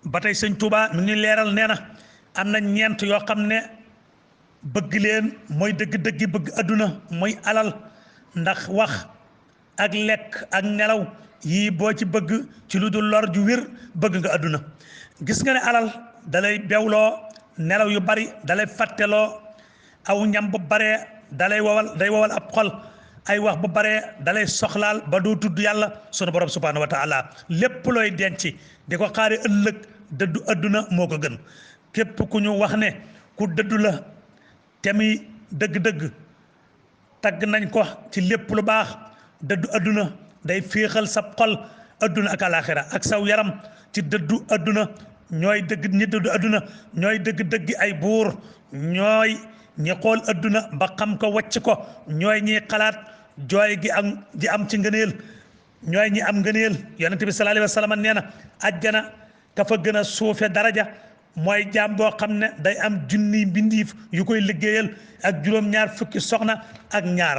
ba tey sëñ Touba mi ngi leeral nee na am na ñeent yoo xam ne bëgg leen mooy dëgg-dëggi bëgg adduna mooy alal ndax wax ak lekk ak nelaw yii boo ci bëgg ci lu dul lor ju wér bëgg nga adduna gis nga ne alal dalay bewloo nelaw yu bari dalay fàtteloo aw ñam bu baree day wowal ab xol ay wax bu baree dalay soxlaal ba doo tudd yàlla sunu borom subhanahu wa taala lépp looy denc di ko xaari ëllëg dëddu adduna moo ko gën képp ku ñu wax ne ku dëddu la te muy dëgg-dëgg tagg nañ ko ci lépp lu baax dëddu adduna day féexal sa xol adduna ak alaxira ak saw yaram ci dëddu adduna ñooy dëgg ñi dëddu adduna ñooy dëgg-dëggi ay buur ñooy ñi xool adduna ba xam ko wàcc ko ñooy ñi xalaat jooy gi am ci ngëneel ñooy ñi am ngëneel yonente bi sallallahu alayhi wa sallam nee na ajjana ka fa gën a suufe daraja mooy jaam boo xam ne day am junni mbindiif yu koy liggéeyal ak juróom-ñaar fukki soxna ak ñaar